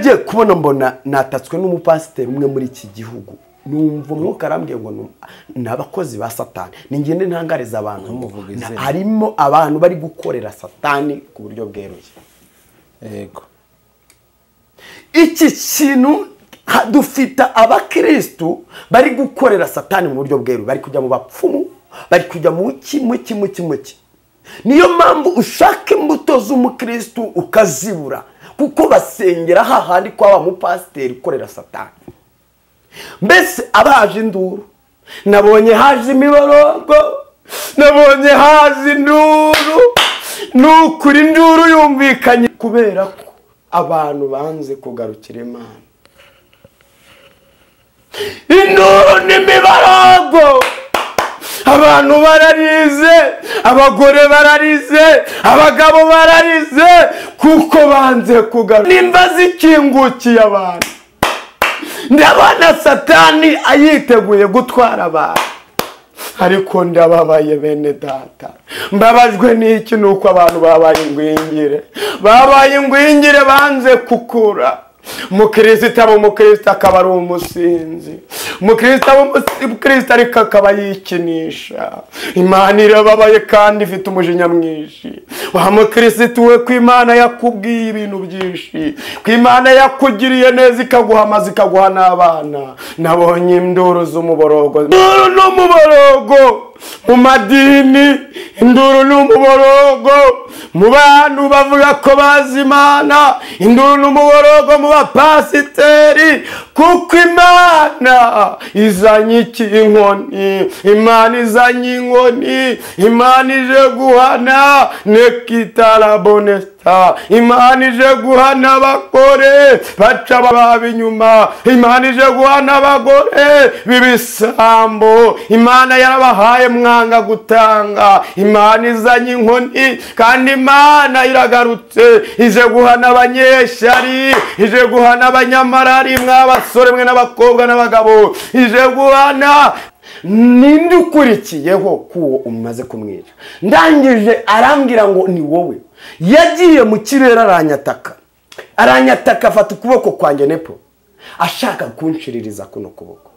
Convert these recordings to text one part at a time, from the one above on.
Ngiye kubona mbona natatswe n'umupasiteri umwe muri iki gihugu, numva umwuka arambwiye ngo ni abakozi ba Satani, ningende ntangariza abantu harimo abantu bari gukorera Satani ku buryo bweruye. Yego, iki kintu dufite abakristu bari gukorera Satani mu buryo bweruye, bari kujya mu bapfumu, bari kujya mu ki mu ki mu ki. Niyo mpamvu ushaka imbuto z'umukristu ukazibura, kuko basengera hahandi kwa wa mupasiteri ukorera Satani. Mbese abaje induru, nabonye haje imiborogo, nabonye haje induru, nukuri induru yumvikanye kubera ko abantu banze kugarukira Imana. Induru n'imiborogo, abantu bararize, abagore bararize, abagabo bararize, kuko banze kugaruka. Nimba zikingukiye abantu, ndabona Satani ayiteguye gutwara abantu. Ariko ndababaye bene data, mbabajwe n'iki? Nuko abantu babaye ingwingire, babaye ingwingire, banze kukura. Umukristo aba umukristo akaba ari umusinzi, umukristo aba umukristo ariko akaba yikinisha. Imana irababaye kandi ifite umujinya mwinshi. Wa mukristo we, ko Imana yakubwiye ibintu byinshi, ko Imana yakugiriye neza ikaguha amazi ikaguha n'abana. Nabonye induru z'umuborogo, induru n'umuborogo mu madini, induru n'umuborogo mu bantu bavuga ko bazi Imana, induru n'umuborogo mu bapasiteri, kuko Imana izanye iki? Inkoni. Imana izanye inkoni, Imana ije guhana nekitarabonesta, Imana ije guhana abagore baca baba inyuma, Imana ije guhana abagore b'ibisambo. Imana yarabahaye mwanga gutanga, Imana izanye inkoni. Kandi Imana iragarutse, ije guhana abanyeshyari, ije guhana abanyamarari, mw'abasore mwe n'abakobwa n'abagabo, ije guhana. Ninde ukurikiyeho kuwo umaze kumwica? Ndangije arambwira ngo ni wowe. Yagiye mu kirere aranyataka, aranyataka, afata ukuboko kwanjye nepo, ashaka kunshiririza kuno kuboko.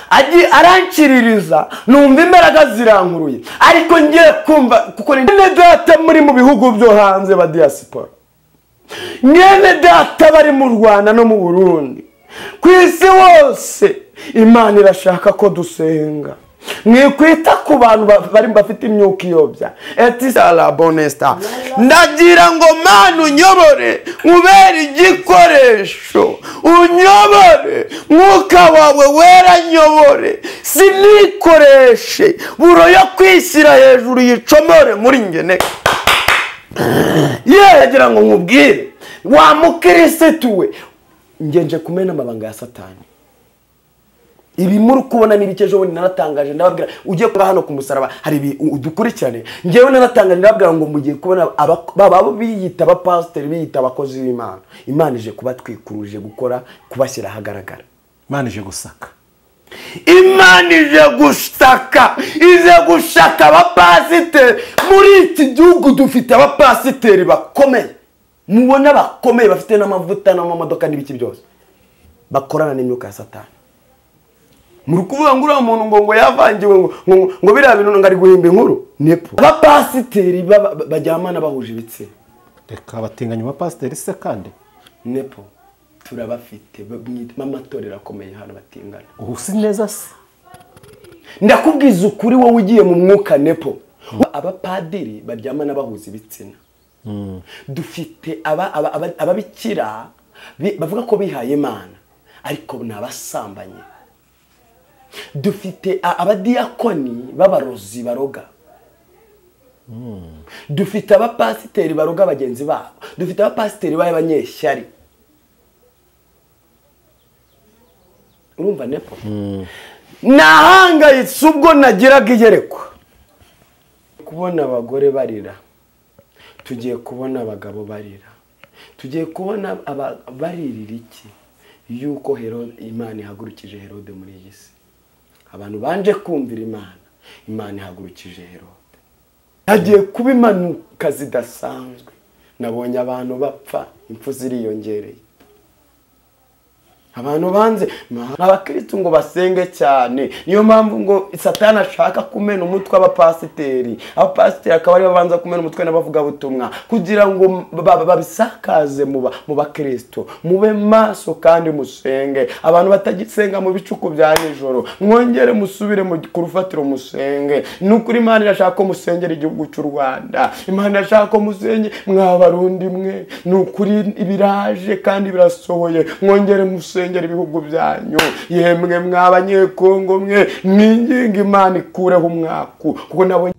Agiye arankiririza, numva imbaraga zirankuruye. Ariko ngiye kumva, kuko mwene data muri mu bihugu byo hanze ba diaspora, mwene data bari mu Rwanda no mu Burundi, ku isi hose, Imana irashaka ko dusenga. Mwikwita ku bantu bari bafite imyuka iyobya. Bonesta, ndagira ngo Mana unyobore, nkubere igikoresho, unyobore, mwuka wawe wera nyobore, sinikoreshe buro yo kwishyira hejuru yicomore muri ngene. Yagira ngo nkubwire wa mukristo we, ngenje kumena amabanga ya Satani. Ibi muri kubona n'ibikejo bundi naratangaje ndababwira, ugiye kuba hano ku musaraba hari udukurikirane. Ngewe naratangaje ndababwira ngo mugiye kubona baba biyita abapasiteri, biyita abakozi b'Imana, Imana ije kubatwikuruje gukora, kubashyira ahagaragara. Imana ije gusaka, Imana ije gusaka, ije gushaka abapasiteri. Muri iki gihugu dufite abapasiteri bakomeye, mubona bakomeye, bafite n'amavuta n'amamodoka n'ibiki byose, bakorana n'imyuka ya Satani. Muri kuvuga ngo uriya muntu ngo yavangiwe, ngo biriya bintu ngo ari guhimba inkuru nepo. Abapasiteri bajyamana bahuje ibitsina. Reka abatinganyi b'abapasiteri se kandi nepo turabafite, amatorero akomeye hano batingana. Ubu si neza se? Ndakubwiza ukuri, wowe ugiye mu mwuka nepo. Abapadiri baryamana bahuza ibitsina. Dufite ababikira bavuga ko bihaye Imana, ariko ni abasambanyi. Dufite abadiyakoni b'abarozi baroga. Dufite abapasiteri baroga bagenzi babo. Dufite abapasiteri b'abanyeshyari. Urumva nepo? Nahangayitse ubwo nagiraga iyerekwa. Kubona abagore barira, tugiye kubona abagabo barira, tugiye kubona baririra iki? Yuko Herode, Imana ihagurukije Herode muri iyi si. Abantu banje kumvira Imana, Imana ihagurukije Herode. Hagiye kuba impanuka zidasanzwe Nabonye abantu bapfa, impfu ziriyongereye. Abantu banze abakristo ngo basenge cyane. Niyo mpamvu ngo Satani ashaka kumena umutwe abapasiteri. Abapasiteri akaba ari babanza kumena umutwe n'abavuga butumwa kugira ngo babisakaze mu bakristo. Mube maso kandi musenge. Abantu batagisenga mu bicuku bya nijoro, mwongere musubire ku rufatiro musenge. Nukuri Imana irashaka ko musengera igihugu cy'u Rwanda. Imana irashaka ko musenge mwabarundi mwe. Nukuri ibiraje kandi birasohoye. Mwongere musenge ibihugu byanyu. Yemwe mwabanyekongo mwe, mwinginga Imana ikureho umwaku kuko nabo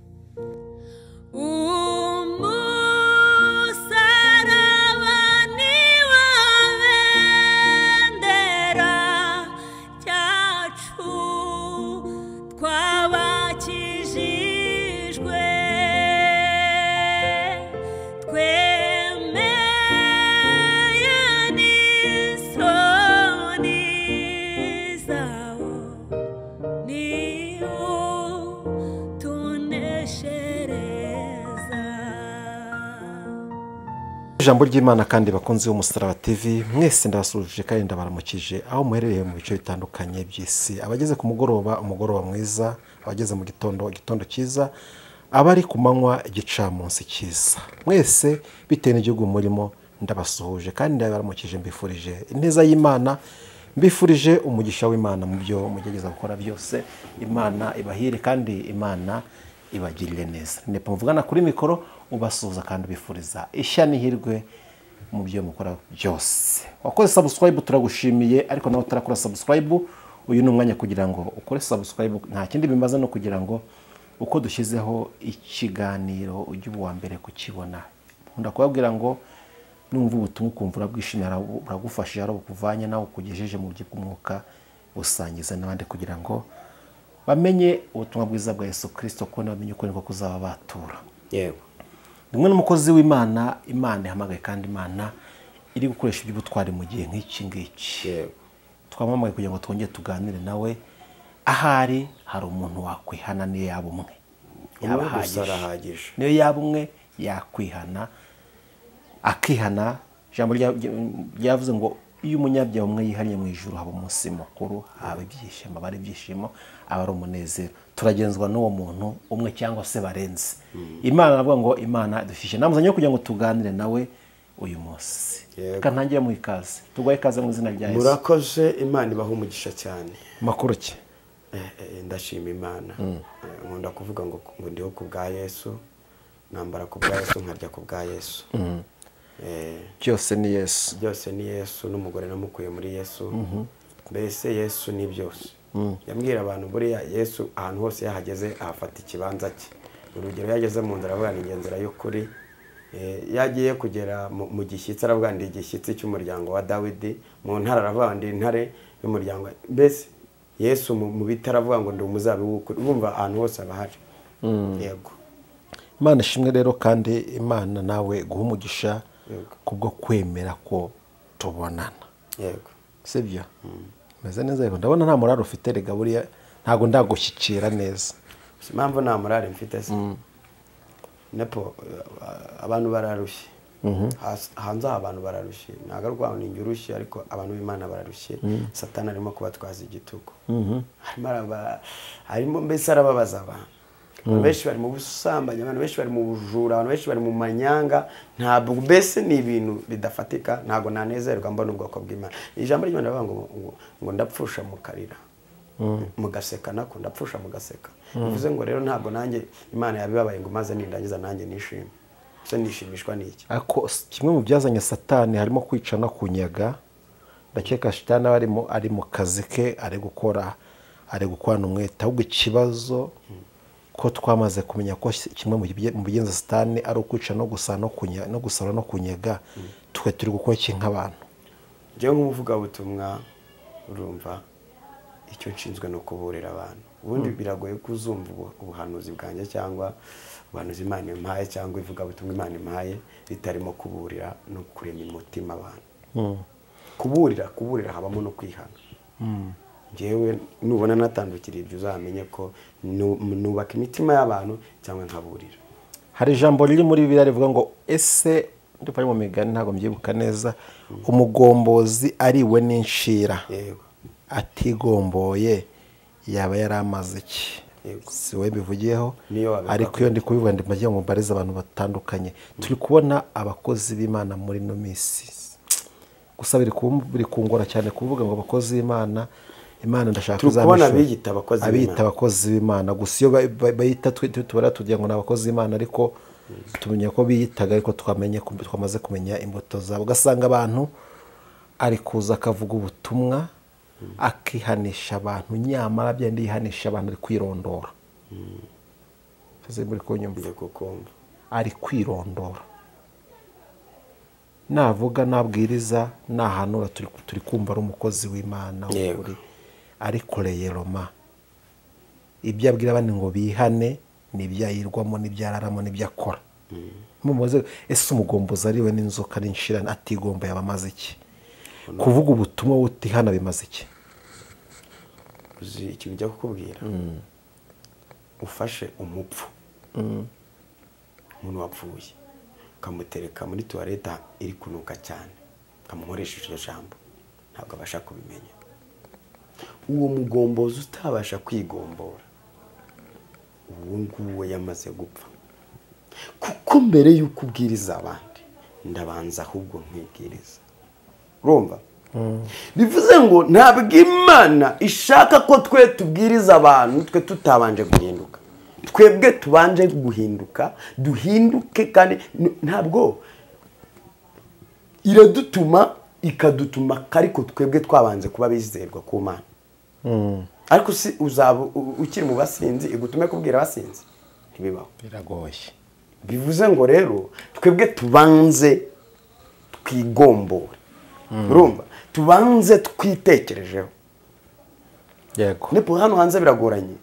Ijambo ry'Imana kandi bakunze Umusaraba TV mwese ndabasuje kandi ndabaramukije aho muherereye mu bice bitandukanye by'isi. Abageze ku mugoroba, umugoroba mwiza, abageze mu gitondo, igitondo cyiza, abari ku manywa, igicamunsi cyiza. Mwese bitewe n'igihugu murimo ndabasuhuje kandi ndabaramukije, mbifurije ineza y'Imana, mbifurije umugisha w'Imana mu byo mugerageza gukora byose. Imana ibahire kandi Imana ibagirire neza. Nepo mvugana kuri mikoro ubasuhuza kandi ubifuriza ishya n'ihirwe mu byo mukora byose. Wakoze subscribe turagushimiye, ariko nawe utarakora subscribe uyu ni umwanya kugira ngo ukore subscribe. Nta kindi bimaze no kugira ngo uko dushyizeho ikiganiro ujye uwa mbere kukibona. Nkunda kubabwira ngo numva ubutumwa ukumva urabwishimira, buragufashije, arabukuvanye nawe ukugejeje mu buryo bw'umwuka, busangiza n'abandi kugira ngo bamenye ubutumwa bwiza bwa Yesu Kristo, ko bamenye uko niko kuzaba batura. Yego. Nimwe n'umukozi w'Imana, Imana ihamagaye kandi Imana iri gukoresha iby'ubutwari mu gihe nk'iki ngiki. Yego. Twamamaye kugira ngo twongere tuganire nawe. Ahari hari umuntu wakwihana niyo yaba umwe. Yaba ahagije. Niyo yaba umwe yakwihana, akihana. Ijambo ryavuze ngo iyo umunyabyaha umwe yihariye mu ijuru haba umunsi mukuru, haba ibyishimo, aba ari ibyishimo, aba ari umunezero. Turagenzwa n'uwo muntu umwe cyangwa se barenze. Imana aravuga ngo Imana dufishe namuzanye kugira ngo tuganire nawe uyu munsi. Reka ntangire mu ikaze. Tuguhaye ikaze mu izina rya Yesu. Murakoze, Imana ibahe umugisha cyane. Makuru ki? Ndashima Imana. Nkunda kuvuga ngo ndiho ku bwa Yesu, nambara ku bwa Yesu, nkarya ku bwa Yesu. Byose ni Yesu. Byose ni Yesu, n'umugore namukuye muri Yesu. Mbese Yesu ni byose. Yambwira abantu buriya Yesu ahantu hose yahageze ahafata ikibanza cye. Urugero yageze mu nzira aravuga ni inzira y'ukuri. Yagiye kugera mu gishyitsi aravuga ndi igishyitsi cy'umuryango wa Dawidi, mu ntara aravuga ndi intare y'umuryango. Mbese Yesu mu bitara aravuga ngo ndi umuzabibu w'ukuri. Urumva ahantu hose aba ahari. Yego. Imana ishimwe rero kandi Imana nawe guha umugisha kubwo kwemera ko tubonana. Yego. Sibyo? Meze neza yego. Ndabona nta morale ufite rega buriya ntago ndagushyikira neza. Impamvu nta morale mfite se? Nepo abantu bararushye. Hanze abantu bararushye. Ntago rwa ni ngirushye ariko abantu b'Imana bararushye. Satani arimo kubatwaza igitugu. Arimo mbese arababaza abantu. Abantu benshi bari mu busambanyi, abantu benshi bari mu bujura, abantu benshi bari mu manyanga. Ntabwo mbese ni ibintu bidafatika, ntago nanezerwa mbona ubwoko bw'Imana. Ijambo ry'Imana rivuga ngo ndapfusha mukarira, mugaseka, nako ndapfusha mugaseka. Bivuze ngo rero ntabwo nanjye Imana yabibabaye ngo maze nindangiza nanjye nishime. Se nishimishwa n'iki? Ako kimwe mu byazanye Satani harimo kwica no kunyaga. Ndakeka Satani ari mu kazi ke, ari gukora, ari gukwana umwete. Ahubwo ikibazo ko twamaze kumenya ko kimwe mu bigenza Satani ari ukwica no gusa no kunya no gusara no kunyega, twe turi gukora iki nk'abantu? Njyewe nk'umuvuga butumwa urumva icyo nshinzwe no kuburira abantu. Ubundi biragoye kuzumva ubuhanuzi bwanjye cyangwa ubuhanuzi Imana impaye cyangwa ivuga butumwa Imana impaye ritarimo kuburira no kurema umutima abantu. Kuburira habamo no kwihana. Njyewe nubona natandukiriye ibyo uzamenye ko nubaka imitima y'abantu cyangwa nkaburira. Hari ijambo riri muri Bibiliya rivuga ngo ese Ndumva ari mu migani, ntabwo mbyibuka neza. Umugombozi ariwe n'inshira Yego. atigomboye yaba yaramaze iki? Yego. Si wowe mbivugiyeho, Niyo wabivuga. ariko iyo ndi kubivuga ndi magira ngo mbarize abantu batandukanye. Turi kubona abakozi b'Imana muri ino minsi, gusa biri kungora cyane kuvuga ngo abakozi b'Imana, Imana ndashaka Turi kubona kuzamishura. abiyita abakozi Abiyita b'Imana. abakozi b'Imana. Gusa iyo bayita tubara tugira ngo ni abakozi b'Imana, ariko tumenya ko biyitaga, ariko twamaze kumenya imbuto zabo. Ugasanga abantu ari kuza akavuga ubutumwa akihanisha abantu, nyamara byenda yihanisha abantu ari kwirondora. Ese muri kunyumva? Ngiye kukumva. Ari kwirondora. Navuga, nabwiriza, nahanura, turi kumva ari umukozi w'Imana w'ukuri. Ariko reyeroma ibyo abwira abandi ngo bihane nibyo ayirwamo, nibyo araramo, nibyo akora. Mumubaze, ese umugombozi ariwe n'inzoka n'inshirane atigomba yaba amaze iki? Kuvuga ubutumwa butihana bimaze iki? Uzi ikintu njya kukubwira? Ufashe umupfu, umuntu wapfuye, ukamutereka muri tuwarete iri kunuka cyane, ukamukoresha iryo jambo, ntabwo abasha kubimenya. Uwo mugombozi utabasha kwigombora, uwo nguwo yamaze gupfa. Kuko mbere y'uko ubwiriza abandi, ndabanza ahubwo nkwibwiriza. Urumva? Bivuze ngo ntabwo Imana ishaka ko twe tubwiriza abantu twe tutabanje guhinduka. Twebwe tubanje guhinduka, duhinduke, kandi ntabwo iradutuma ikadutuma, ariko twebwe twabanze kuba bizerwa ku Mana. Ariko si uzaba ukiri mu basinzi igutume kubwira abasinzi, ntibibaho. Biragoye. Bivuze ngo rero twebwe tubanze twigombore. Urumva? Tubanze twitekerejeho. Yego. Nepo hano hanze biragoranye.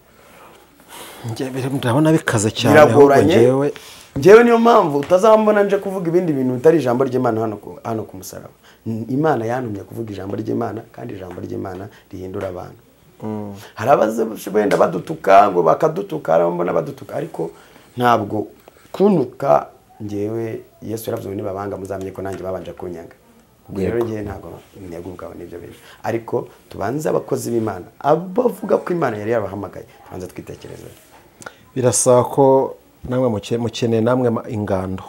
Ndabona bikaze cyane, ahubwo Biragoranye. njyewe Njyewe niyo mpamvu utazambona nje kuvuga ibindi bintu bitari ijambo ry'Imana hano ku musaraba. Imana yantumye kuvuga ijambo ry'Imana, kandi ijambo ry'Imana rihindura abantu. Hari abaze wenda badutuka ngo bakadutuka, hari abambona badutuka, ariko ntabwo kunuka. Njyewe Yesu yaravuze ngo nibabanga muzamenye ko nanjye babanje kunyanga. Ubwo rero njyewe ntabwo intego ubwabo n'ibyo bintu. Ariko tubanze abakozi b'Imana, abavuga ko Imana yari yabahamagaye, tubanze twitekereze. Birasaba ko namwe mukeneye namwe ingando.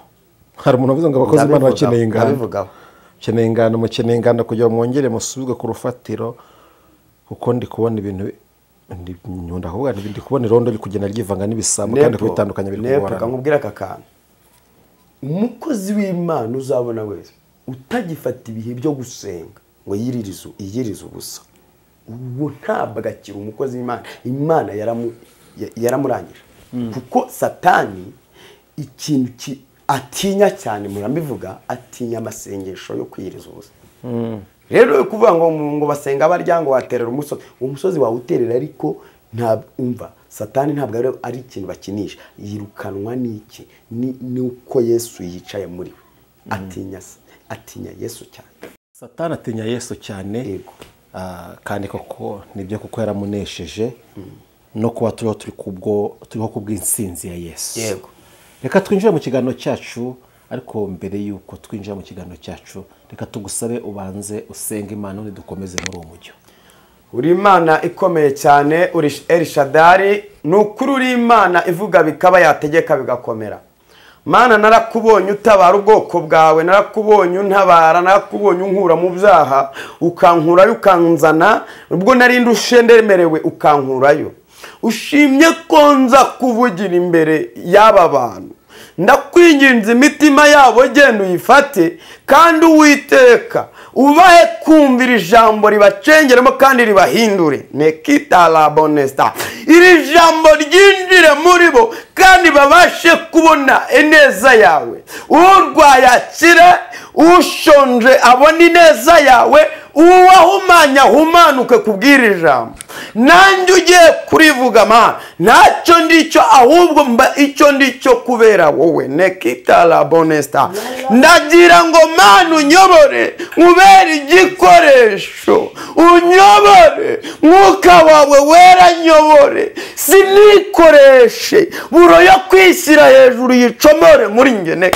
Hari umuntu uvuze ngo abakozi b'Imana bakeneye ingando. Ndabivugaho. Mukeneye ingando, mukeneye ingando kugira ngo mwongere musubizwe ku rufatiro, kuko ndi kubona ibintu nkunda kuvuga ndi kubona irondo riri kugenda ryivanga n'ibisambo, kandi Nepo, kubitandukanya biri Nepo, kugorana. reka nkubwire aka kantu. Umukozi w'Imana uzabona wese utagifata ibihe byo gusenga ngo yiyirize ubusa, uwo ntabwo akiri umukozi w'Imana. Imana yaramurangije. Kuko Satani ikintu atinya cyane, murabivuga, atinya amasengesho yo kwiyiriza ubusa. Rero kuvuga ngo basenga barya ngo waterera umusozi, uwo musozi wawuterera, ariko nta umva Satani ntabwo ari ikintu bakinisha. Yirukanwa n'iki? Ni uko Yesu yicaye muri we. Atinya Yesu cyane. Satani atinya Yesu cyane. Yego. Kandi koko nibyo, kuko yaramunesheje, no kuba turiho turi kubwo, turiho kubw'intsinzi ya Yesu. Yego. Reka twinjire mu kiganiro cyacu, ariko mbere y'uko twinjira mu kiganiro cyacu, reka tugusabe ubanze usenge Imana, ubundi dukomeze muri uwo mujyo. Uri Imana ikomeye cyane, uri El Shaddai, ni ukuri uri Imana ivuga bikaba, yategeka bigakomera. Mana, narakubonye utabara ubwoko bwawe, narakubonye untabara, narakubonye unkura mu byaha, ukankurayo ukanzana, ubwo nari ndushe ndemerewe ukankurayo. Ushimye ko nza kuvugira imbere y'aba bantu. Ndakwinginze imitima yabo genda uyifate, kandi Uwiteka ubahe kumvira ijambo ribacengeremo kandi ribahindure. Nekita la bonesta. Iri jambo ryinjire muri bo kandi babashe kubona ineza yawe. Urwaye akire, ushonje abone ineza yawe, uwahumanya ahumanuke kubwira ijambo. Nanjye ugiye kurivuga Mana, ntacyo ndicyo, ahubwo mba icyo ndicyo kubera wowe. Nekita la bonesta. Ndagira ngo Mana unyobore, nkubere igikoresho, unyobore, mwuka wawe wera nyobore, sinikoreshe buro yo kwishyira hejuru yicomore muri njye.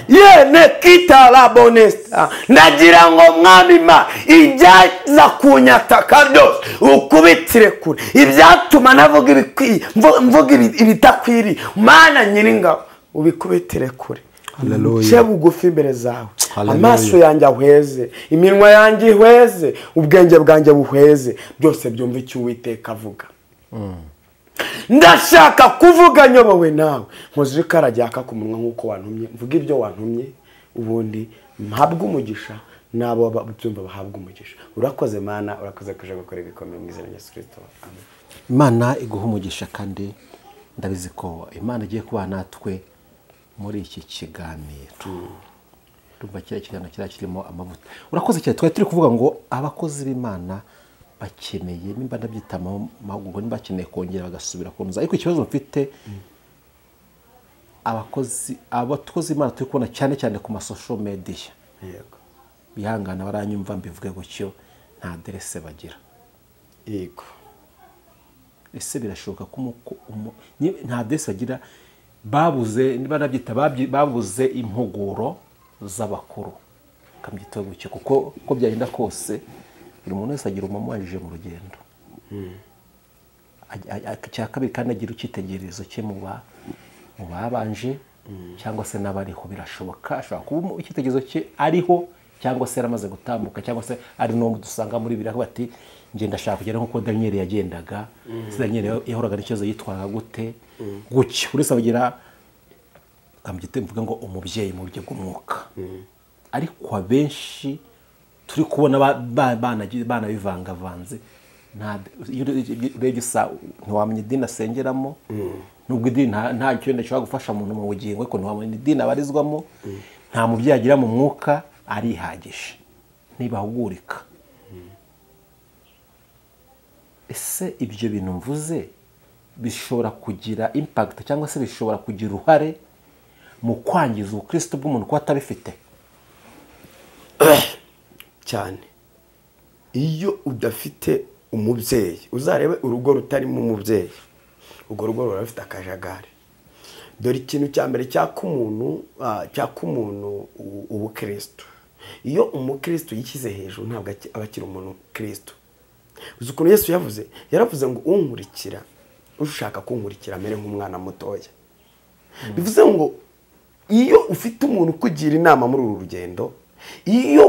Yene kitala bonesta. Ndagira ngo mwami ma ibyaza kunyataka byose ukubitire kure, ibyatuma navuga ibikwiye mvuga ibitakwiri, Mana nyiringabo ubikubitire kure. Haleluya. Bugufi imbere zawe, amaso yanjye ahweze, iminwa yanjye ihweze, ubwenge bwanjye buhweze, byose byumva icyo Uwiteka avuga. Ndashaka kuvuga nyobowe nawe, nkoze ikara ryaka ku munwa nk'uko wantumye, mvuga ibyo wantumye, ubundi mpabwe umugisha n'abo babyumva bahabwa umugisha. Urakoze Mana, urakoze kuje gukora ibikomeye mu izina rya Yesu Kristo. Amen. Imana iguha umugisha, kandi ndabizi ko Imana igiye kuba natwe muri iki kiganiro. Ndumva kiriya kiganiro kiriya kirimo amavuta. Urakoze cyane. Twari turi kuvuga ngo abakozi b'Imana bakeneye, nimba ndabyita amahugurwa, nimba bakeneye kongera bagasubira kunoza. Ariko ikibazo mfite, abakozi b'Imana turi kubona cyane cyane ku ma social media, yego, bihangana baranyumva mbivuge gutyo, nta aderese bagira. Yego. Ese birashoboka ko nta aderese bagira? Babuze, niba nabyita babuze impuguro z'abakuru, kambyita gutyo, kuko uko byagenda kose buri muntu wese agira umumanjije mu rugendo. Icya kabiri kandi agira icyitegererezo cye mu babanje cyangwa se n'abariho. Birashoboka ashobora kuba icyitegererezo cye ariho, cyangwa se yaramaze gutambuka, cyangwa se ari no dusanga muri biriya bati nge ndashaka kugera nk'uko Daniel yagendaga. Daniel yahoraga n'ikibazo, yitwaraga gute gutyo. Uretse abagira kambyite mvuga ngo umubyeyi mu buryo bw'umwuka, ariko abenshi turi kubona bana bivangavanze, urebye ntiwamenya idini asengeramo, nubwo idini nta cyo ishobora gufasha umuntu mu bugingo, ariko ntiwamenya idini abarizwamo, nta mubyeyi agira mu mwuka, arihagije, ntibahugurika. Ese ibyo bintu mvuze bishobora kugira impact, cyangwa se bishobora kugira uruhare mu kwangiza ubukristo bw'umuntu kuba atabifite? Cyane. Iyo udafite umubyeyi, uzarebe urugo rutarimo umubyeyi, urwo rugo ruba rufite akajagari. Dore ikintu cya mbere cyaka umuntu ubukristo. Iyo umukristo yishyize hejuru ntabwo aba akiri umuntu kristo. Uzi ukuntu Yesu yavuze? Yaravuze ngo unkurikira, ushaka kunkurikira amere nk'umwana mutoya. Bivuze ngo iyo ufite umuntu ukugira inama muri uru rugendo, iyo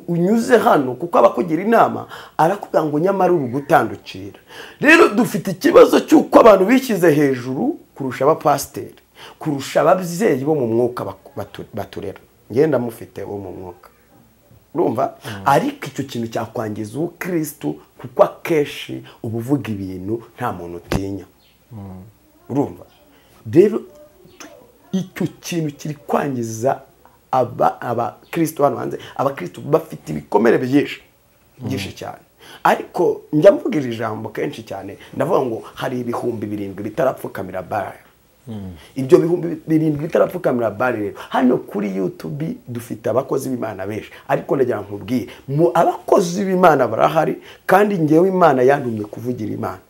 unyuze hano, kuko abakugira inama arakubwira ngo nyamara uri gutandukira. Rero dufite ikibazo cy'uko abantu bishyize hejuru kurusha abapasiteri, kurusha ababyeyi bo mu mwuka baturera. Ngenda mufite wo mu mwuka, urumva? Ariko icyo kintu cyakwangiza ubukristo, kuko akenshi uba uvuga ibintu nta muntu utinya. Urumva? Rero icyo kintu kiri kwangiza abakristo hano hanze. Abakristo bafite ibikomere byinshi byinshi cyane. Ariko njya mvuga iri jambo kenshi cyane, ndavuga ngo hari 7,000 bitarapfukamira Baali. Ibyo 7,000 bitarapfukamira Baali rero, hano kuri YouTube dufite abakozi b'Imana benshi, ariko ndagira nkubwire, mu abakozi b'Imana barahari, kandi ngewe Imana yantumye kuvugira Imana.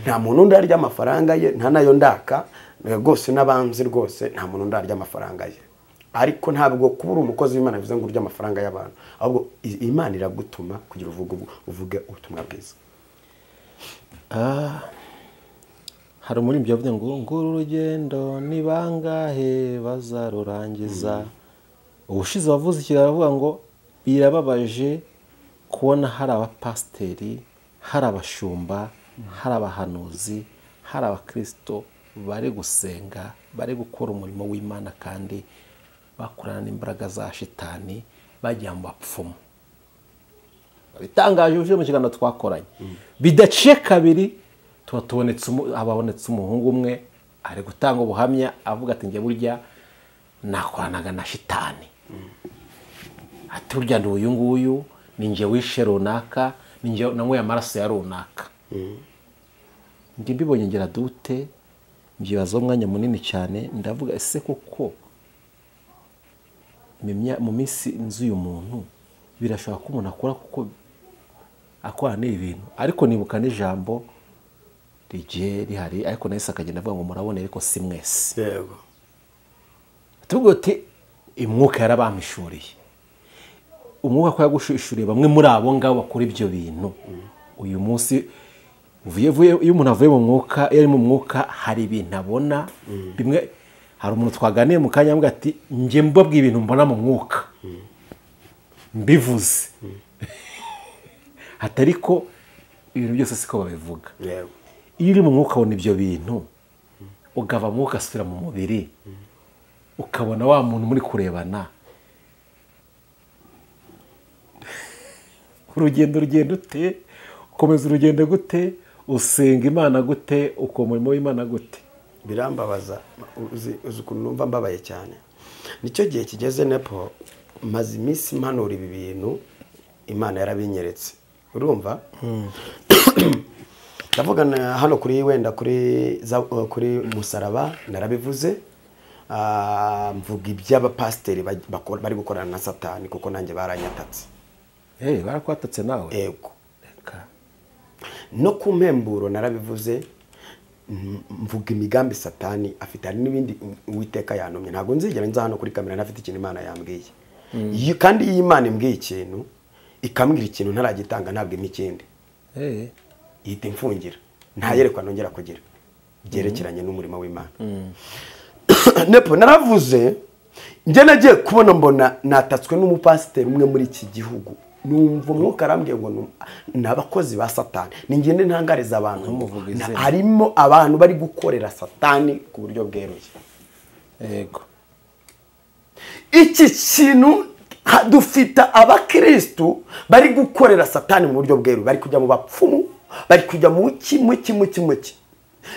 Nta muntu ndarya amafaranga ye, nta nayo ndaka rwose, n'abanzi rwose nta muntu ndarya amafaranga ye. Ariko ntabwo kubura umukozi w'Imana bivuze ngo urya amafaranga y'abantu, ahubwo Imana iragutuma kugira uvuge ubutumwa bwiza. Hari umuririmbyi yavuze ngo nguru urugendo ni bangahe bazarurangiza. Ubushize wavuze ikiganiro avuga ngo birababaje kubona hari abapasiteri, hari abashumba, hari abahanuzi, hari abakristo bari gusenga, bari gukora umurimo w'Imana, kandi bakorana n'imbaraga za shitani, bajya mu bapfumu. Bitangaje uje mu kiganiro twakoranye, bidaciye kabiri tuba tubonetse ababonetse umuhungu umwe ari gutanga ubuhamya avuga ati njye burya nakoranaga na shitani, ati burya ndi uyu nguyu, ni njye wishe runaka, ni njye nanyweye amaraso ya runaka. Njye mbibonye ngira dute, mbyibazaho umwanya munini cyane, ndavuga ese koko mu minsi nzu uyu muntu birashoboka ko umuntu akora kuko akora n'ibintu. Ariko nibuka n'ijambo rigiye rihari, ariko nahise akagenda avuga ngo murabona ariko si mwese. Yego. Tuvuga uti umwuka yarabamishuriye, umwuka ko yagushishuriye bamwe muri abo ngabo bakora ibyo bintu. Uyu munsi uvuye vuye, iyo umuntu avuye mu mwuka, iyo ari mu mwuka hari ibintu abona bimwe. Hari umuntu twaganiye mu kanya ambwira ati: "Njye mbabwiye ibintu mbona mu mwuka mbivuze hatari ko ibintu byose siko babivuga." Iyo uri mu mwuka ubona ibyo bintu, ugava mu mwuka ugasubira mu mubiri, ukabona wa muntu muri kurebana urugendo, urugendo ute, ukomeza urugendo gute, usenga Imana gute, ukora umurimo w'Imana gute? Birambabaza. Uzi ukuntu numva mbabaye cyane? Nicyo gihe kigeze, Nepo. Maze iminsi mpanura ibi bintu, Imana yarabinyeretse. Urumva, ndavuga hano kuri wenda kuri musaraba narabivuze. Mvuga iby'abapasiteri bari gukorana na Satani, kuko nanjye baranyatatse. Hey, barakwatatse nawe? Yego. Reka. No ku mpemburo narabivuze, mvuga imigambi Satani afite. Hari n'ibindi Uwiteka yantumye. Ntabwo nzigera nza hano kuri kamera ntafite ikintu Imana yambwiye. Kandi iyo Imana imbwiye ikintu, ikambwira ikintu ntaragitanga, ntabwo impa ikindi. Ihita imfungira, ntayerekwa nongera kugira byerekeranye n'umurimo w'Imana. Nepo, naravuze, njye nagiye kubona mbona natatswe n'umupasiteri umwe muri iki gihugu. Numva umwuka arambwiye ngo ni abakozi ba Satani, ni ngende ntangariza abantu ngo Ntumuvuge izina. Harimo abantu bari gukorera Satani ku buryo bweruye. Iki kintu dufite abakirisitu bari gukorera Satani mu buryo bweruye, bari kujya mu bapfumu, bari kujya mu ki, mu ki, mu ki, mu ki.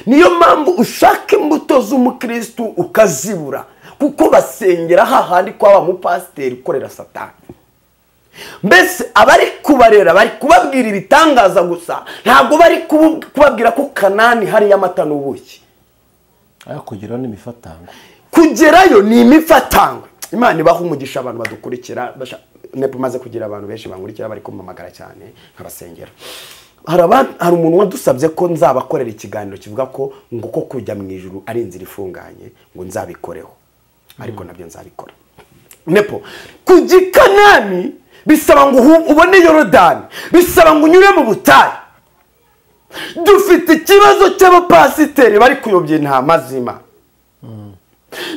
Niyo mpamvu ushaka imbuto z'umukirisitu ukazibura, kuko basengera hahandi kwa wa mupasiteri ukorera Satani. Mbese abari kubarera bari kubabwira ibitangaza gusa, ntabwo bari kubabwira ko Kanani hariyo amata n'ubuki. Ayo kugeraho n'imifatango. Kugerayo ni imifatangwe. Imana ibaha umugisha abantu badukurikira. Nepo, maze kugira abantu benshi bankurikira, bari kumpamagara cyane nkabasengera. Hari umuntu wadusabye ko nzabakorera ikiganiro kivuga ko ngo ko kujya mu ijuru ari inzira ifunganye, ngo nzabikoreho, ariko nabyo nzabikora. Nepo, kujya i Kanani bisaba ngo ubone Yorodani, bisaba ngo unyure mu butayu. Dufite ikibazo cy'abapasiteri bari kuyobya intama z'Imana.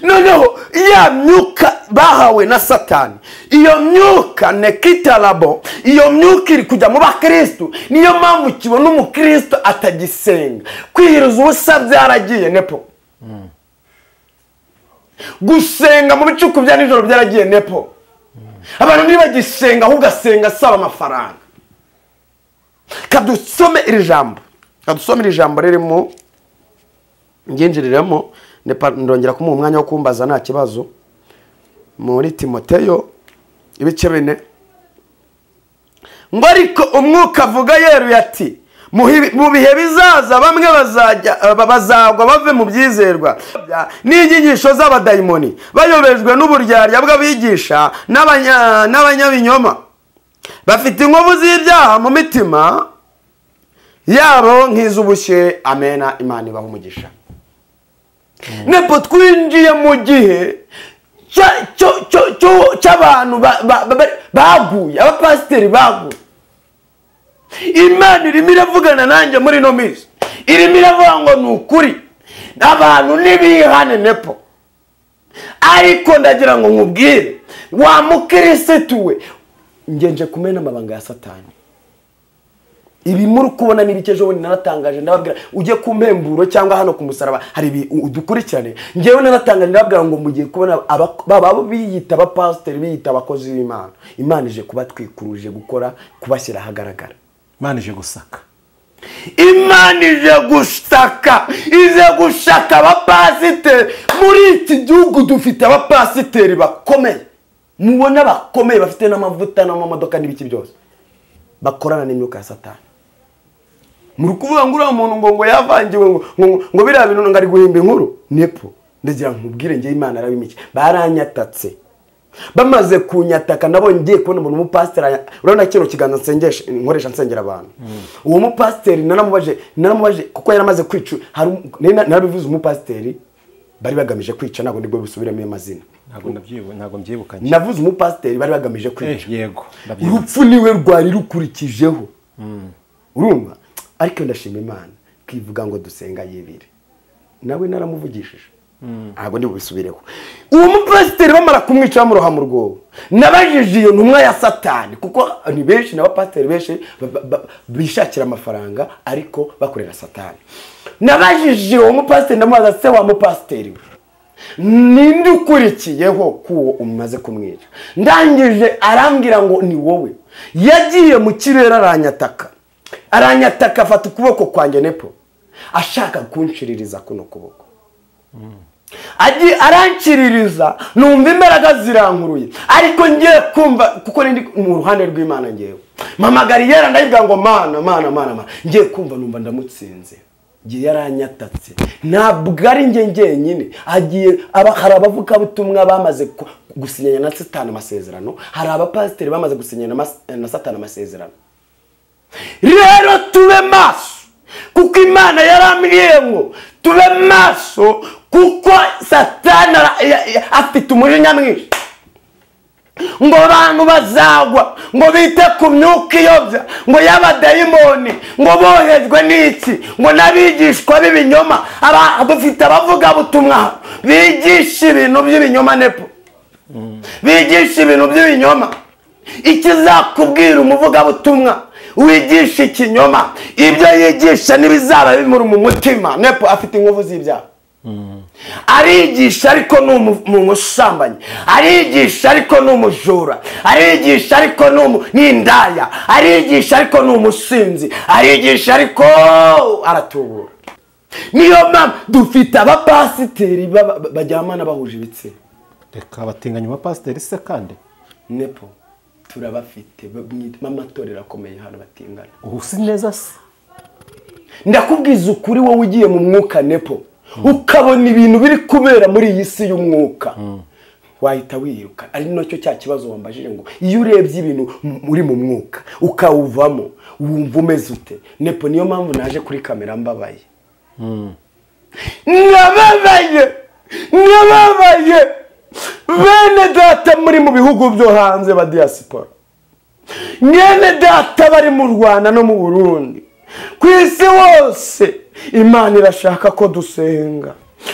Noneho ya myuka bahawe na Satani, iyo myuka nekitarabo, iyo myuka iri kujya mu bakristu. Niyo mpamvu kibona umukristu atagisenga, kwihiriza ubusa byaragiye, Nepo. Gusenga mu bicuku bya nijoro byaragiye, Nepo. Abantu ntibagisenga, ahubwo asenga asaba amafaranga. Kadusome iri jambo, kadusome iri jambo ririmo nginjiriremo. Ndongera kumuha umwanya wo kumbaza, nta kibazo. Muri Timoteyo ibice 4, ngo: "Ariko umwuka avuga yeruye ati mu bihe bizaza bamwe bazajya bazagwa bave mu byizerwa n'inyigisho z'abadayimoni, bayobejwe n'uburyarya bw'abigisha n'abanyabinyoma, bafite inkovu z'ibyaha mu mitima yabo nk'iz'ubushye." Amena. Imana ibaha umugisha. Nepo, twinjiye mu gihe cy'abantu baguye, abapasiteri baguye. Imana irimo iravugana nanjye muri ino minsi, irimo iravuga ngo ni ukuri abantu ntibihane, Nepo. Ariko ndagira ngo nkubwire, wa mukirisitu we, ngenje kumena amabanga ya Satani. Ibi muri kubona n'ibiki? Ejo bundi naratangaje, ndababwira, ujye ku mpemburo cyangwa hano ku musaraba hari ibi udukurikirane. Ngewe naratangaje, ndababwira ngo mugiye kubona baba biyita abapasiteri, biyita abakozi b'Imana, Imana ije kubatwikuruje, gukora kubashyira ahagaragara. Imana ije gusaka. Imana ije gusaka, ije gushaka abapasiteri. Muri iki gihugu dufite abapasiteri bakomeye, mubona bakomeye, bafite n'amavuta n'amamodoka n'ibiki byose, bakorana n'imyuka ya Satani. Muri kuvuga ngo uriya muntu ngo yavangiwe, ngo biriya bintu ngo ari guhimba inkuru. Nepo, ndagira nkubwire, njye Imana arabimike. Baranyatatse. Bamaze kunyataka, nabonye ngiye kubona umuntu umupasiteri urabona kino kiganza nsengesha, nkoresha nsengera abantu. Uwo mupasiteri naramubaje, naramubaje kuko yaramaze kwicu. Hari narabivuze, umupasiteri Bari bagamije kwica, ntabwo nibwo bisubiramo amazina. Ntabwo mbyibukanye. Navuze umupasiteri bari bagamije kwica. Yego. Urupfu niwe rwari rukurikijeho. Urumva? Ariko ndashima Imana kwivuga ngo dusenga yibire. Nawe naramuvugishije. Ntabwo ndi bubisubireho. Uwo mupasiteri bamara kumwica bamuroha mu rwobo. Nabajije iyo ntumwa ya Satani, kuko ni benshi n'abapasiteri benshi bishakira amafaranga ariko bakorera Satani. Nabajije uwo mupasiteri ndamubaza, se wa mupasiteri ninde ukurikiyeho kuwo umaze kumwica? Ndangije arambwira ngo ni wowe. Yagiye mu kirere aranyataka afata ukuboko kwanjye Nepo, ashaka kunshiririza kuno kuboko. Agiye aranciririza, numva imbaraga zirankuruye, ariko ngiye kumva kuko ndi mu ruhande rw'Imana. Ngewe mama Gariyera ndayibwira ngo mana mana mana, ngiye kumva numva ndamutsinze. Ngiye yaranyatatse, ntabwo ari nge ngenyine. Agiye hari abavugabutumwa bamaze gusinyana na Satani amasezerano, hari abapasiteri bamaze gusinyana na Satani amasezerano. Rero tube maso, kuko Imana yarambwiye ngo tube maso, kuko Satani afite umujinya mwinshi. Ngo abantu bazagwa, ngo bite ku myuka iyobya, ngo y'abadayimoni, ngo bohejwe n'iki, ngo n'abigishwa b'ibinyoma. Dufite abavugabutumwa bigisha ibintu by'ibinyoma Nepo, bigisha ibintu by'ibinyoma. Ikizakubwira umuvugabutumwa wigisha ikinyoma, ibyo yigisha n'ibizaba bimuri mu mutima. Nepo afite inkovu z'ibyaha. Arigisha ariko ni umusambanyi, arigisha ariko ni umujura, arigisha ariko ni indaya, arigisha ariko ni umusinzi, arigisha ariko aratubura. Niyo mpamvu dufite abapasiteri bajyamana bahuje ibitsina. Reka abatinganya abapasiteri se kandi Nepo turabafite amatorero akomeye hano batingana. Ubu si neza se? Ndakubwiza ukuri, wowe ugiye mu mwuka Nepo, ukabona ibintu biri kubera muri iyi si y'umwuka, wahita wiruka. Ari nacyo cya kibazo wambajije ngo iyo urebye ibintu muri mu mwuka ukawuvamo wumva umeze ute? Nepo niyo mpamvu naje kuri kamera mbabaye. Nababaye bene data muri mu bihugu byo hanze ba diaspora, mwene data bari mu Rwanda no mu Burundi, ku isi hose. Imana irashaka ko dusenga.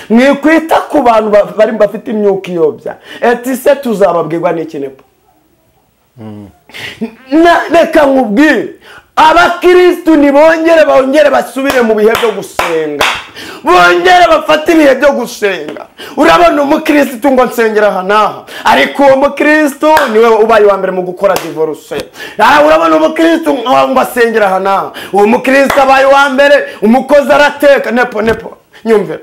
Mwikwita ku bantu bari bafite imyuka iyobya. Eti se tuzababwirwa n'iki Nepo? Reka nkubwire, abakristu nibongere bongere basubire mu bihe byo gusenga, bongere bafate ibihe byo gusenga. Urabona umukristu ngo nsengera aha n'aha, ariko uwo mukristu niwe ubaye wa mbere mu gukora divorce. Urabona umukristu ngo asengera aha n'aha, uwo mukristu abaye wa mbere umukozi arateka. Nepo nyumvira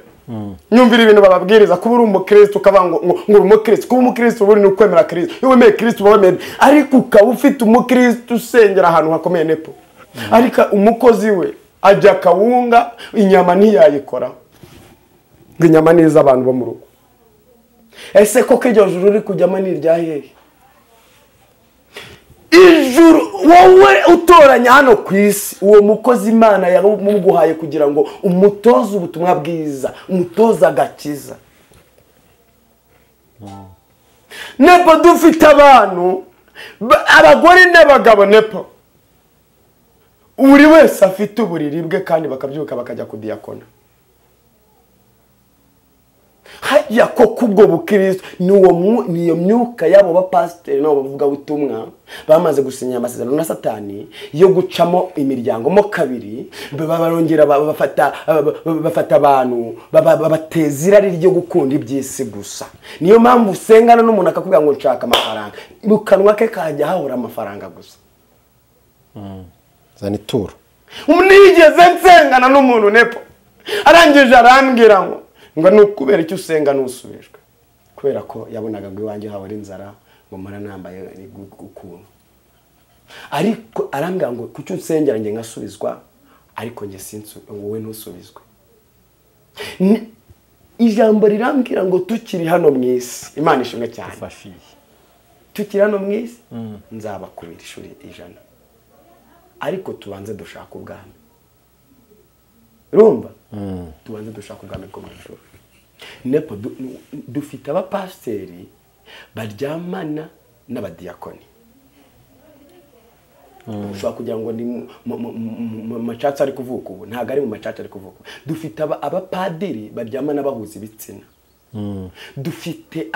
nyumvira ibintu bababwiriza. Kuba uri umukristu ukaba ngo uri umukristu, kuba umukristu uri ni ukwemera Kristo. Iyo wemeye Kristo uba wemeye, ariko ukaba ufite umukristu usengera ahantu hakomeye Nepo, ariko umukozi we ajya kawunga inyama ntiyayikora, ngo inyama ni iz'abantu bo mu rugo. Ese koko iryo juru uri kujyamo ni irya hehe? Ijuru wowe utoranya hano ku isi, uwo mukozi Imana yamuguhaye kugira ngo umutoze ubutumwa bwiza, umutoze agakiza. Nepo dufite abantu, abagore n'abagabo Nepo, buri wese afite uburiri bwe kandi bakabyuka bakajya kudiyakona. Hajya koko ubwo bukristo niyo myuka yabo bapasiteri nabo bavugabutumwa bamaze gusinya amasezerano na Satani yo gucamo imiryango mo kabiri, barongera bafata abantu babateza irari ryo gukunda iby'isi gusa. Niyo mpamvu usengana n'umuntu akakubwira ngo nshaka amafaranga, mu kanwa ke kajya hahora amafaranga gusa. Zana ituro. Nigeze nsengana n'umuntu Nepo, arangije arambwira ngo ni ukubera icyo usenga nusubijwe, kubera ko yabonaga ngo iwanjye hahora inzara, ngo mpora nambaye ukuntu. Ariko arambwira ngo kuki unsengera njye nkasubizwa, ariko njye wowe ntusubizwe. Ijambo rirambwira ngo tukiri hano mu isi, Imana ishimwe cyane, tukiri hano mu isi nzabakubira ishuri 100, ariko tubanze dushaka ubwami. Urumva? Tubanze dushaka ubwami bwo mu ijuru. Nepo dufite abapasiteri baryamana n'abadiyakoni. Ushobora kugira ngo ni mu macaca ari kuvuka ubu, ntabwo ari mu macaca ari kuvuka. Dufite abapadiri baryamana bahuza ibitsina. Dufite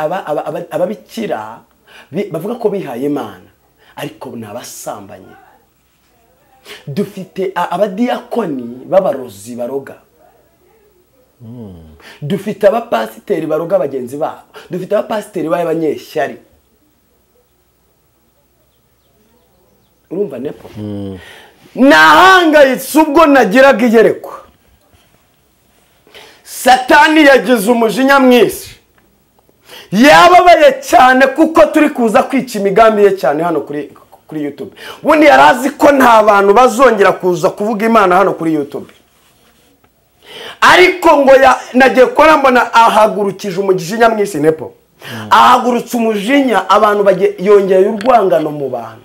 ababikira bavuga ko bihaye Imana ariko ni abasambanyi. Dufite abadiyakoni b'abarozi baroga. Dufite abapasiteri baroga bagenzi babo. Dufite abapasiteri b'abanyeshyari. Urumva Nepo? Nahangayitse ubwo nagiraga iyerekwa. Satani yagize umujinya mwinshi, yababaye cyane kuko turi kuza kwica imigambi ye cyane hano kuri YouTube. Ubundi yarazi ko nta bantu bazongera kuza kuvuga Imana hano kuri YouTube, ariko ngo nagiye kubona mbona ahagurukije umujinya mwinshi Nepo. Ahagurutse umujinya, abantu yongeye urwangano mu bantu.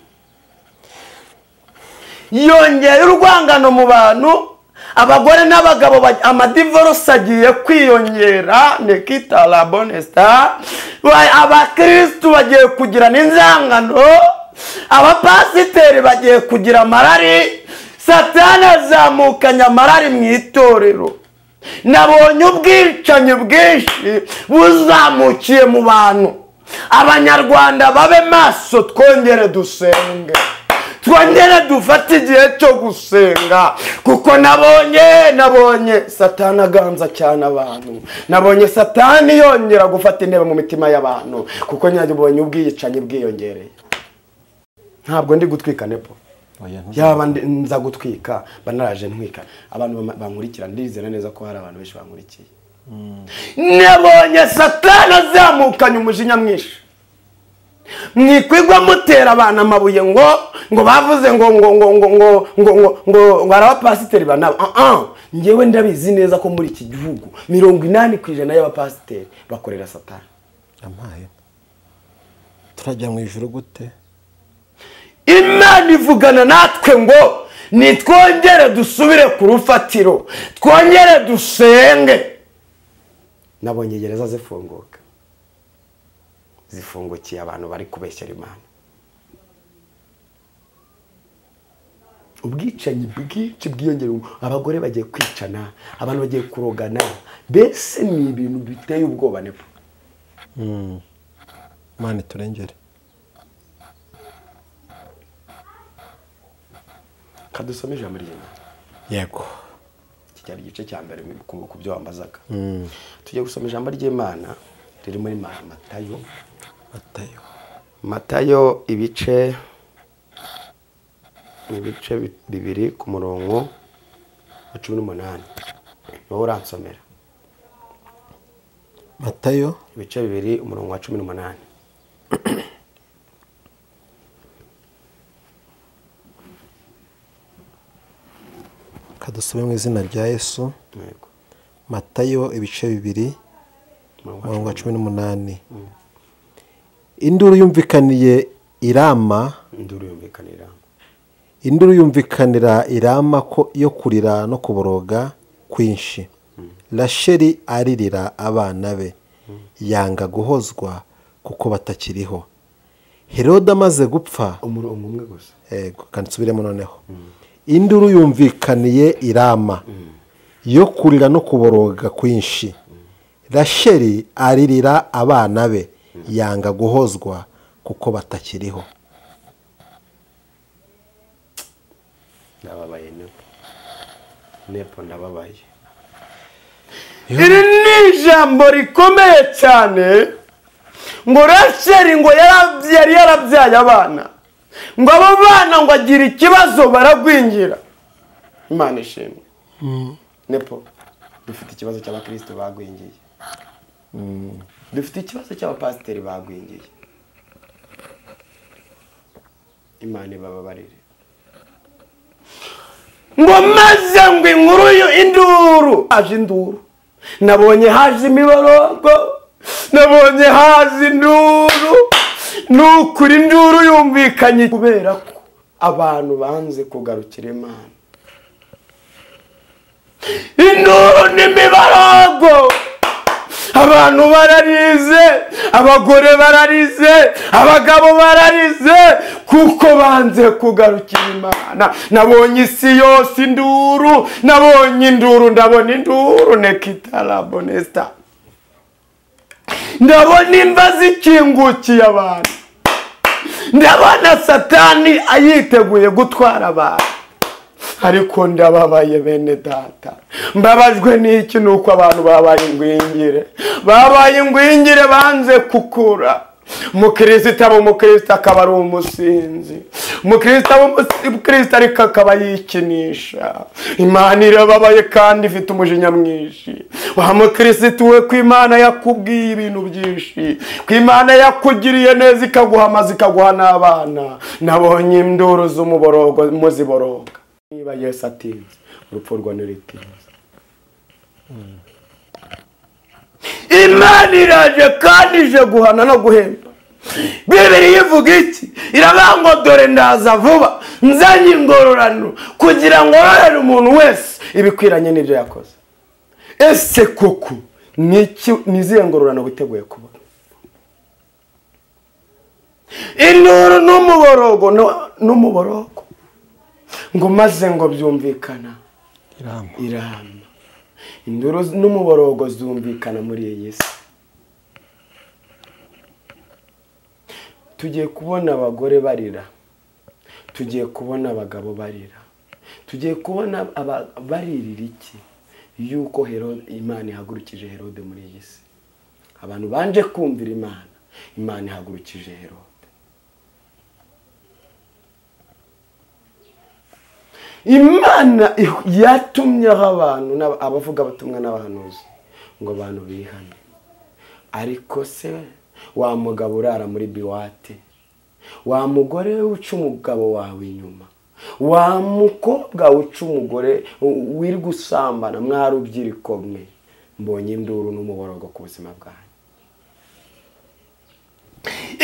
Yongeye urwangano mu bantu, abagore n'abagabo, amadivorce agiye kwiyongera. Nekita la bonesta, abakristu bagiye kugira n'inzangano, abapasiteri bagiye kugira amarari. Satani azamukanya amarari mu itorero. Nabonye ubwicanyi bwinshi buzamukiye mu bantu. Abanyarwanda babe maso, twongere dusenge, twongere dufate igihe cyo gusenga, kuko nabonye Satani aganza cyane abantu. Nabonye Satani yongera gufata intebe mu mitima y'abantu, kuko nabonye ubwicanyi bwiyongereye. Ntabwo ndi gutwika Nepo, yaba nza gutwika banaraje ntwika. Abantu bankurikira, ndizera neza ko hari abantu benshi bankurikiye. Nabonye Satani azamukanye umujinya mwinshi. Mwikwigwa mutera abana amabuye ngo bavuze ngo ngo ngo ngo ngo ngo ngo ngo ngo arabapasiteri banaba. Njyewe ndabizi neza ko muri iki gihugu 80% y'abapasiteri bakorera Satani. Amaye turajya mu ijuru gute? Imana ivugana natwe ngo nitwongere dusubire ku rufatiro, twongere dusenge. Nabonye gereza zifunguka, zifungukiye abantu bari kubeshyera Imana. Ubwicanyi bwinshi bwiyongera, abagore bagiye kwicana, abantu bagiye kurogana, mbese ni ibintu biteye ubwoba Nepo. Imana turengere. Kadusome ijambo ry'Imana. Yego. Iki cyari igice cya mbere ku byo wambazaga. Tugiye gusoma ijambo ry'Imana riri muri Matayo. Matayo ibice 2 ku murongo wa 18. Wowe uransomera. Matayo ibice 2 umurongo wa 18. Kadusome mu izina rya Yesu. Yego. Matayo ibice 2 umurongo wa 18. Induru yumvikaniye Irama, induru yumvikanira Irama ko yo kurira no kuboroga kwinshi. Rasheli aririra abana be, yanga guhozwa kuko batakiriho. Herode amaze gupfa, umurongo umwe gusa. Yego, kandi nsubiremo noneho. Induru yumvikaniye Irama yo kurira no kuboroga kwinshi. Rasheli aririra abana be, yanga guhozwa kuko batakiriho. Ndababaye Nepo. Nepo ndababaye. Iri ni ijambo rikomeye cyane. Ngo Rasheli ngo yari yarabyaye abana, ngo abo bana ngo agira ikibazo baragwingira. Imana ishimwe. Nepo dufite ikibazo cy'abakristo bagwingiye. Dufite ikibazo cy'abapasiteri bagwingiye. Imana ibababarire. Ngo maze ngo inkuru induru haje induru, nabonye haje imiborogo, nabonye haje induru. Nukuri induru yumvikanye kubera ko abantu banze kugarukira Imana. Induru n'imiborogo Abantu bararize, abagore bararize, abagabo bararize, kuko banze kugarukira Imana. Nabonye isi yose induru, nabonye induru, ndabona induru nekitarabonesta. Ndabona imva zikingukiye abantu. Ndabona Satani ayiteguye gutwara abantu. Ariko ndababaye bene data, mbabajwe n'iki? Nuko abantu babaye ingwingire, babaye ingwingire, banze kukura. Umukristo aba umukristo akaba ari umusinzi, umukristo aba umukristo ariko akaba yikinisha. Imana irababaye kandi ifite umujinya mwinshi. Wa mukristo we, ko Imana yakubwiye ibintu byinshi, ko Imana yakugiriye neza ikaguha amazi ikaguha n'abana. Nabonye induru z'umuborogo muziboroga. Niba Yesu atinze, urupfu rwa ntirutinze. Imana iraje kandi ije guhana no guhemba. Bibiliya ivuga iki? Iravuga ngo dore ndaza vuba, nzanye ingororano kugira ngo ngororere umuntu wese ibikwiranye n'ibyo yakoze. Ese koko ni izihe ngororano witeguye kubona? Induru n'umuborogo n'umuborogo ngo maze ngo byumvikana irama. Induru n'umuborogo zumvikana muri iyi si. Tugiye kubona abagore barira, tugiye kubona abagabo barira, tugiye kubona baririra iki? Yuko Herode, Imana ihagurukije Herode muri iyi si. Abantu banje kumvira Imana, Imana ihagurukije Herode. Imana yatumyeho abantu abavuga abatumwa n'abahanuzi ngo abantu bihane. Ariko se wa mugabo urara muri biwate, wa mugore uca umugabo wawe inyuma, wa mukobwa uca umugore wiri gusambana, mwarubyiruko mwe, mbonye induru n'umuborogo ku buzima bwanyu.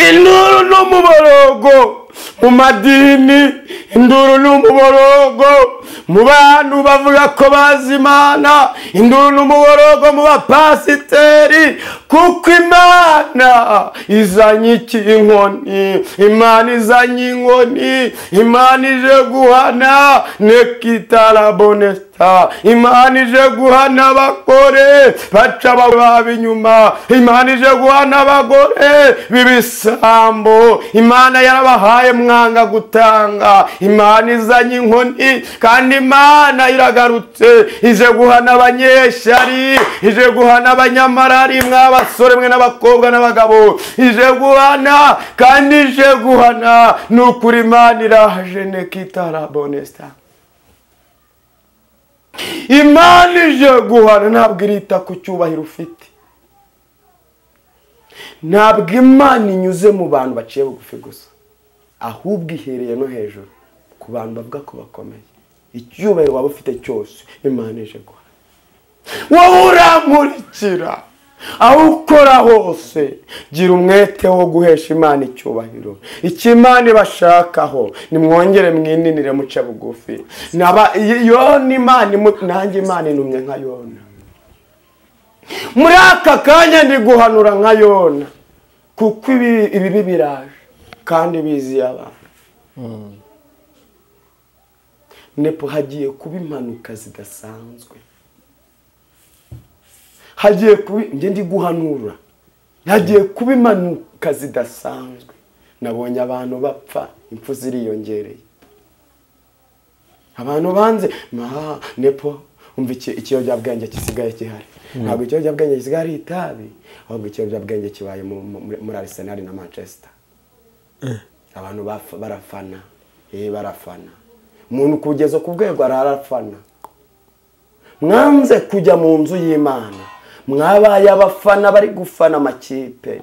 Induru n'umuborogo mu madini, induru n'umuborogo mu bantu bavuga ko bazi Imana, induru n'umuborogo mu bapasiteri, kuko Imana izanye iki? Inkoni. Imana izanye inkoni, Imana ije guhana nekitarabonesta. Imana ije guhana abagore baca baba inyuma, Imana ije guhana abagore b'ibisambo. Imana yarabahaye mwanga gutanga. Imana izanye inkoni kandi Imana iragarutse, ije guhana abanyeshyari, ije guhana abanyamarari, mw'abasore mwe n'abakobwa n'abagabo, ije guhana kandi ije guhana. Nukuri Imana iraje nekitarabonesta. Imana ije guhana, ntabwo irita ku cyubahiro ufite, ntabwo Imana inyuze mu bantu baciye bugufi gusa, ahubwo ihereye no hejuru ku bantu bavuga ko bakomeye. Icyubahiro waba ufite cyose, Imana ije guhana. Wowe urankurikira aho ukora hose, gira umwete wo guhesha Imana icyubahiro. Icyo Imana ibashakaho, nimwongere mwininire muce bugufi. Yona Imana, nanjye Imana intumye nka Yona. Muri aka kanya ndi guhanura nka Yona, kuko ibibi biraje kandi biziye abantu. Nepo hagiye kuba impanuka zidasanzwe, hagiye kuba, njye ndi guhanura, hagiye kuba impanuka zidasanzwe. Nabonye abantu bapfa, impfu ziriyongereye, abantu banze nepo. Umva ikiyobyabwenge gisigaye gihari. Ntabwo ikiyobyabwenge gisigaye ari itabi, ahubwo ikiyobyabwenge kibaye muri Arsenal na Manchester. Abantu barafana, barafana. Umuntu kugeza ku rwego ararafana. Mwanze kujya mu nzu y'Imana, mwabaye abafana bari gufana amakipe.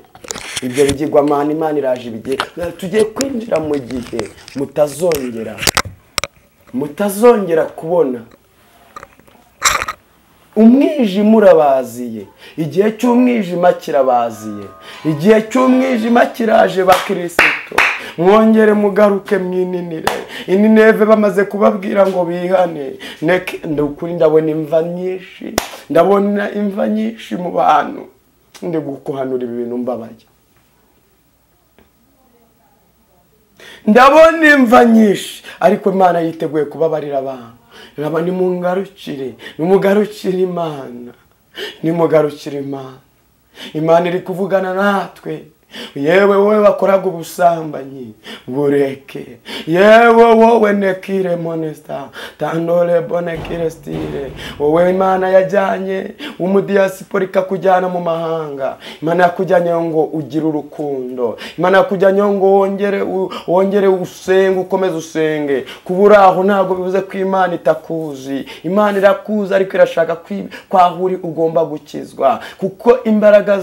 Ibyo bigirwamana, Imana iraje ibigiye. Tugiye kwinjira mu gihe mutazongera kubona umwijima urabaziye. Igihe cy'umwijima kirabaziye, igihe cy'umwijima kiraje. Bakristo mwongere mugaruke mwininire. Inineve bamaze kubabwira ngo bihane. Ndukuri ndabona imva nyinshi, ndabona imva nyinshi mu bantu. Ndi gukuhanura ibi bintu mbabaye. Ndabona imva nyinshi, ariko Imana yiteguye kubabarira abantu. Raba nimungarukire, nimugarukire Imana, nimugarukire Imana. Imana iri kuvugana natwe. Yewe wowe wakoraga ubusambanyi bureke, yewe wowe nekire monesta tandole bonekire stile, wowe Imana yajyanye umudiyasipora ikakujyana mu mahanga. Imana yakujyanye ngo ugire urukundo, Imana yakujyanye ngo wongere usenge, ukomeze usenge. Kubura aho ntabwo bivuze ko Imana itakuzi. Imana irakuzi, ariko irashaka ko aho uri ugomba gukizwa, kuko imbaraga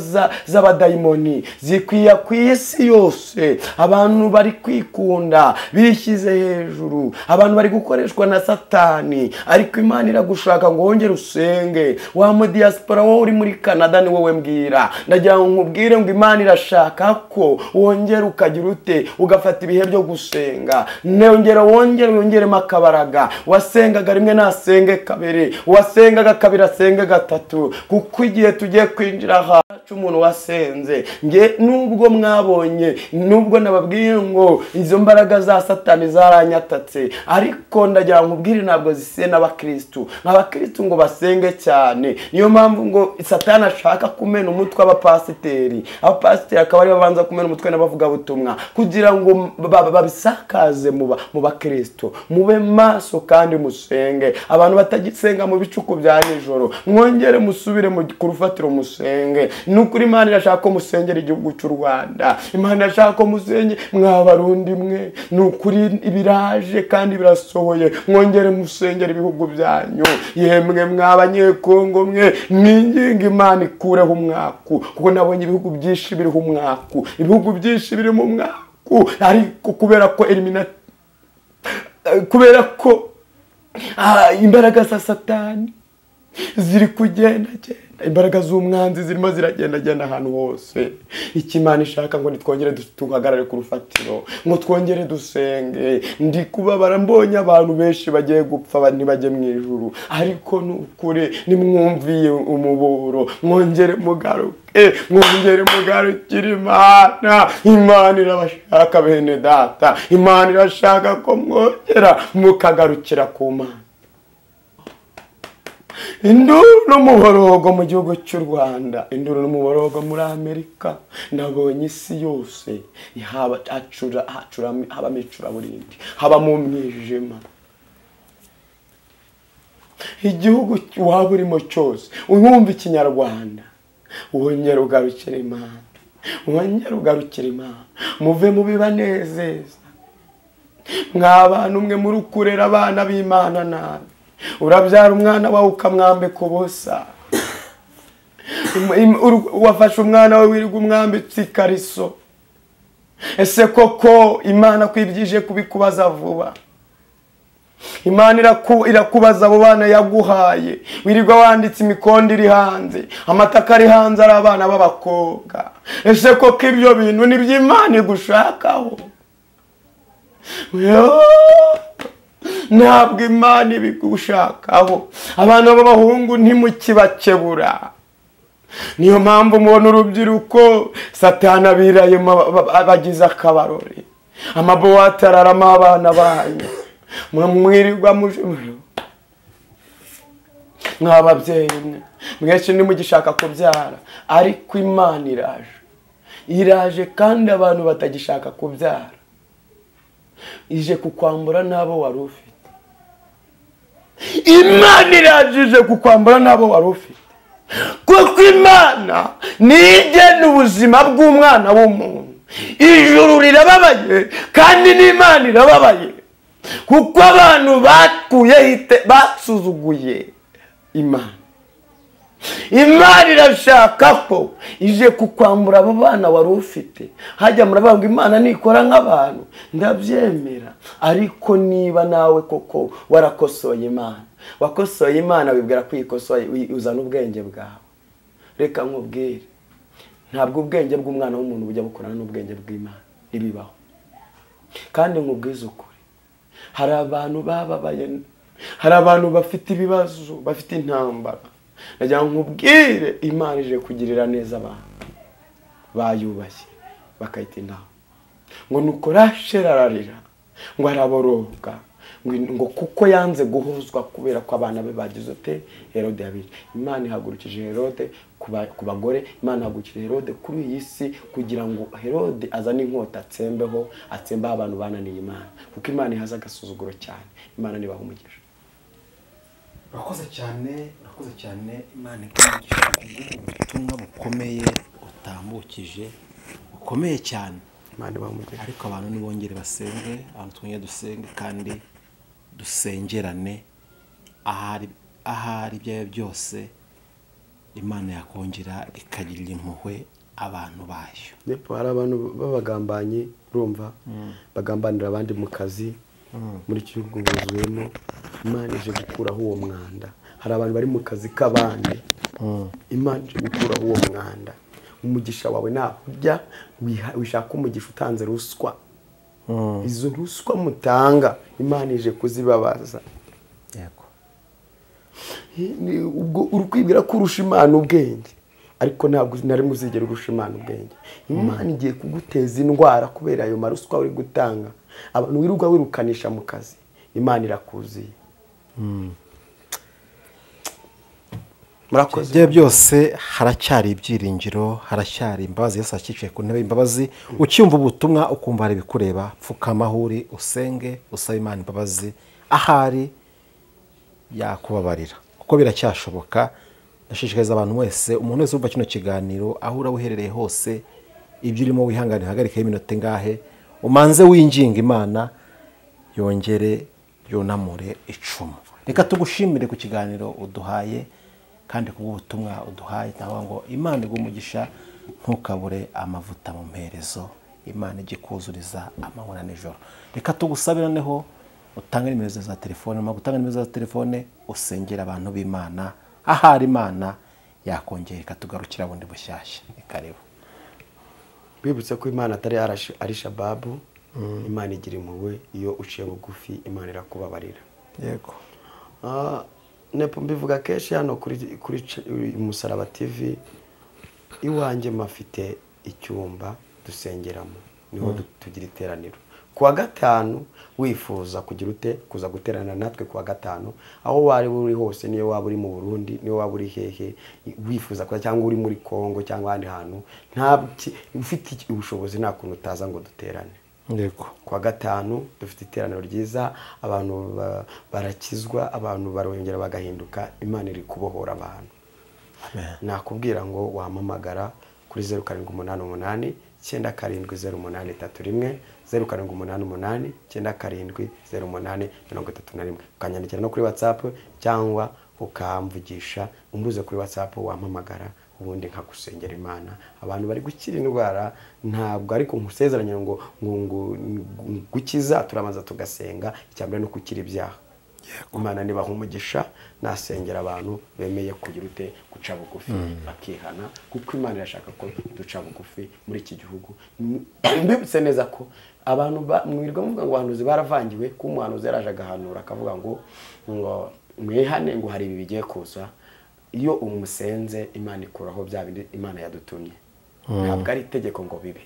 z'abadayimoni zikwiye ku isi yose. Abantu bari kwikunda, bishyize hejuru, abantu bari gukoreshwa na Satani, ariko Imana iragushaka ngo wongere usenge. Wa mu diaspora wowe uri muri Canada, ni wowe mbwira, ndagira ngo nkubwire ngo Imana irashaka ko wongere ukagira ute, ugafata ibihe byo gusenga. Nongera wongere wongeremo akabaraga. Wasengaga rimwe nasenge kabiri, wasengaga kabiri asenge gatatu, kuko igihe tugiye kwinjira hacu umuntu wasenze. Nge nubwo mwabonye, nubwo nababwiye ngo izo mbaraga za Satani zaranyatatse, ariko ndagira ngo nkubwire ntabwo zisiye n'abakristu. Abakristu ngo basenge cyane. Niyo mpamvu ngo Satani ashaka kumena umutwe abapasiteri, abapasiteri akaba ari babanza kumena umutwe n'abavugabutumwa, kugira ngo babisakaze mu bakristu. Mube maso kandi musenge. Abantu batagisenga mu bicuku bya nijoro, mwongere musubire ku rufatiro musenge. Nukuri Imana irashaka ko musengera igihugu cy'u Rwanda. Imana irashaka ko musenge mwabarundi mwe. Nukuri ibiraje kandi birasohoye, mwongere musengera ibihugu byanyu. Yemwe mwabanyekongo mwe, mwinginga Imana ikureho umwaku, kuko nabonye ibihugu byinshi biriho umwaku, ibihugu byinshi biri mu mwaku, ariko kubera ko kubera ko imbaraga za Satani ziri kugenda genda, imbaraga z'umwanzi zirimo ziragenda genda ahantu hose. Icyo Imana ishaka ngo nitwongere tuhagarare ku rufatiro, ngo twongere dusenge. Ndi kubabara mbonye abantu benshi bagiye gupfa ntibajye mu ijuru, ariko nukuri nimwumviye umuburo, mwongere mugaruke, mwongere mugarukire Imana. Imana irabashaka bene data, Imana irashaka ko mwongera mukagarukira ku Mana. Induru n'umuborogo mu gihugu cy'u Rwanda, induru n'umuborogo muri Amerika. Nabonye isi yose habamo icuraburindi, habamo umwijima. Igihugu waba urimo cyose wumva ikinyarwanda, wongere ugarukire Imana, wongere ugarukire Imana. Muve mu bibanezeza mw'abantu mwe, muri kurera abana b'Imana nabi. Urabyara umwana wawe ukamwambika ubusa, wafashe umwana wawe wirirwa umwambitse ikariso. Ese koko Imana kwibyije kubikubaza vuba? Imana irakubaza abo bana yaguhaye, wirirwa wanditse imikondo iri hanze, amataka ari hanze, ari abana b'abakobwa. Ese koko ibyo bintu nibyo Imana igushakaho? Ntabwo Imana ibigushakaho. Abana b'abahungu ntimukibakebura. Niyo mpamvu mubona urubyiruko Satani abirayemo abagize akabarori, amabuwate araramo abana banyu, mwirirwa mw'ababyeyi mwe mwese ntimugishaka kubyara, ariko Imana iraje, iraje kandi abantu batagishaka kubyara, ije kukwambura n'abo wari ufite. Imana iraje ije kukwambura n'abo wari ufite, kuko Imana nigena ubuzima bw'umwana w'umuntu. Ijuru rirababaye kandi n'Imana irababaye, kuko abantu bakuye basuzuguye Imana. Imana irashaka ko ije kukwambura abo bana wari ufite. Hajya muravuga ngo Imana nikora nk'abantu, ndabyemera, ariko niba nawe koko warakosoye Imana, wakosoye Imana wibwira ko uyikosoye, uzana ubwenge bwawe. Reka nkubwire, ntabwo ubwenge bw'umwana w'umuntu bujya bukorana n'ubwenge bw'Imana, ntibibaho. Kandi nkubwize ukuri, hari abantu bababaye, hari abantu bafite ibibazo, bafite intambara. Ndagira nkubwire Imana ije kugirira neza abantu bayubashye bakayitindaho. Ngo nuko Rasheli ararira, ngo araboroga, ngo kuko yanze guhozwa kubera ko abana be bagize ute Herode yabiri. Imana ihagurukije Herode ku bagore, Imana ihagurukije Herode kuri iyi si kugira ngo Herode azane inkota atsembeho, atsembaho abantu bananiye Imana, kuko Imana ihaza agasuzuguro cyane. Imana nibaha umugisha. Urakoze cyane, urakoze cyane. Imana ikugisha ubutumwa bukomeye utambukije, bukomeye cyane. Imana ibaha umugisha. Ariko abantu nibongere basenge, abantu twongere dusenge kandi dusengerane. Ahari ibyayo byose Imana yakongera ikagirira impuhwe abantu bayo. Nepo hari abantu babagambanyi, urumva bagambanira abandi mu kazi, muri gihugu buzuyemo. Imana ije gukuraho uwo mwanda. Hari abantu bari mu kazi k'abandi, Imana ije gukuraho uwo mwanda. Umugisha wawe nahujya wishaka umugisha utanze ruswa. Izo ruswa mutanga Imana ije kuzibabaza. Yego. Ubwo uri kwibwira ko urusha Imana ubwenge, ariko ntabwo nari muzigera urusha Imana ubwenge. Imana igiye kuguteza indwara kubera ayo maruswa uri gutanga. Abantu wirirwa wirukanisha mu kazi, Imana irakuziye. Murakoze. Ibyo byose haracyari ibyiringiro, haracyari imbabazi. Yesu akicaye ku ntebe y'imbabazi. Ucyumva ubutumwa ukumva hari ibikureba, pfukama aho uri, usenge, usabe Imana imbabazi, ahari yakubabarira, kuko biracyashoboka. Ndashishikariza abantu wese, umuntu wese wumva kino kiganiro, aho uri uherereye hose, ibyo urimo wihangane, hagarikeho iminota ingahe, umanze winginga Imana yongere yunamure icumu. Reka tugushimire ku kiganiro uduhaye kandi kubw'ubutumwa uduhaye. Naho ngo Imana iguhe umugisha, ntukabure amavuta mu mperezo, Imana ijye kuzuriza amanywa na nijoro. Reka tugusabe noneho utange nimero za telefone, nyuma gutanga nimero za telefone usengera abantu b'Imana, ahari Imana yakongera ikatugarukira bundi bushyashya. Ni karibu. Bibutse ko Imana atari ari shababu. Imana igira impuhwe, iyo uciye bugufi Imana irakubabarira. Yego. Nepo mbivuga kenshi hano kuri Umusaraba TV, iwanjye mafite icyumba dusengeramo, niho tugira iteraniro. Kuwa gatanu wifuza kugira ute kuza guterana natwe kuwa gatanu, aho wari uri hose, niyo waba uri mu Burundi, niyo waba uri hehe, wifuza kuza cyangwa uri muri Kongo cyangwa ahandi hantu, nta ufite ubushobozi nta kuntu utaza ngo duterane. Yego. Kuwa gatanu dufite iteraniro ryiza, abantu barakizwa, abantu barongera bagahinduka, Imana iri kubohora abantu. Amen. Nakubwira ngo wampamagara kuri 0788 970831, 0788 970831. Ukanyandikira no kuri WhatsApp cyangwa ukamvugisha, umbuze kuri WhatsApp wampamagara, ubundi nkagusengera Imana. Abantu bari gukira indwara, ntabwo ariko nkusezeranye ngo gukiza, turabanza tugasenga. Icyambere no gukira ibyaha. Imana nibaha umugisha, nasengera abantu bemeye kugira ute guca bugufi bakihana, kuko Imana irashaka ko duca bugufi muri iki gihugu. Mbibutse neza ko abantu mwirwa muvuga ngo abahanuzi baravangiwe, ko umuhanuzi yaraje agahanura akavuga ngo mwihane, ngo hari ibi bigiye kuza. Iyo umusenze Imana ikuraho bya bindi Imana yadutumye. Ntabwo ari itegeko ngo bibe,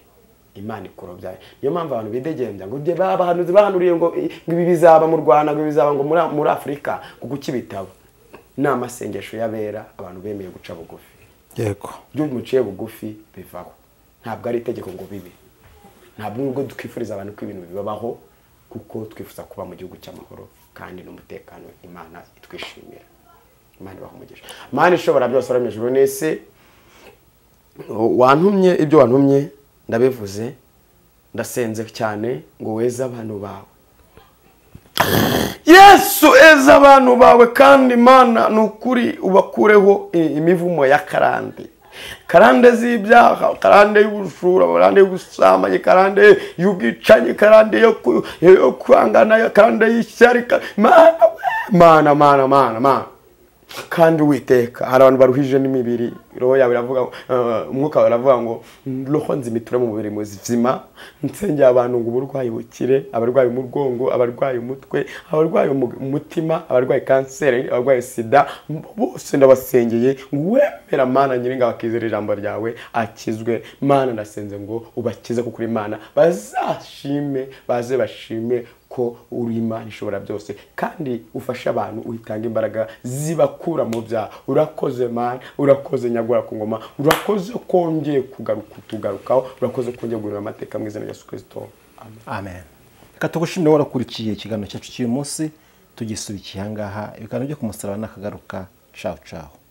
Imana ikuraho bya. Niyo mpamvu abantu bidegembya ngo abahanuzi bahanuriye ngo ibi bizaba mu Rwanda, ngo bizaba ngo muri Afurika, kuko ukibitabo ni amasengesho y'abera, abantu bemeye guca bugufi. Yego. Iyo muciye bugufi bivaho. Ntabwo ari itegeko ngo bibe. Ntabwo nubwo twifuriza abantu ko ibintu bibabaho, kuko twifuza kuba mu gihugu cy'amahoro kandi n'umutekano Imana itwishimira. Imana ibahe umugisha. Imana ishobora byose ari mu ijuru n'isi, wantumye ibyo wantumye ndabivuze, ndasenze cyane ngo weze abantu bawe. Yesu eza abantu bawe, kandi Imana nukuri ubakureho imivumo ya karande. Karande z'ibyaha, karande y'ubujura, karande y'ubusambanyi, karande y'ubwicanyi, karande yo kwangana, karande y'ishyari. Mana, mana, mana, mana. Kandi Uwiteka, hari abantu baruhije n'imibiri, roho yawe iravuga, umwuka wawe aravuga ngo roho nzima iture mu mubiri muzima. Nsengera abantu ngo uburwayi bukire, abarwaye umugongo, abarwaye umutwe, abarwaye umutima, abarwaye kanseri, abarwaye sida, bose ndabasengeye. Wemera Mana Nyiringa bakizera ijambo ryawe akizwe. Mana ndasenze ngo ubakize, kuko uri Imana, bazashime, baze bashime ko uri Imana ishobora byose, kandi ufashe abantu, uhitanga imbaraga zibakura mu byaha. Urakoze Mana, urakoze Nyagura ku ngoma, urakoze kongeye kugaruka tugarukaho, urakoze kongeye guhindura amateka mu izina rya Yesu Kristo. Amen. Amen. Reka tugushimire warakurikiye ikiganiro cyacu cy'uyu munsi, tugisubikiye aha ngaha. Ibiganiro byo ku musaraba nakagaruka. Ciao ciao.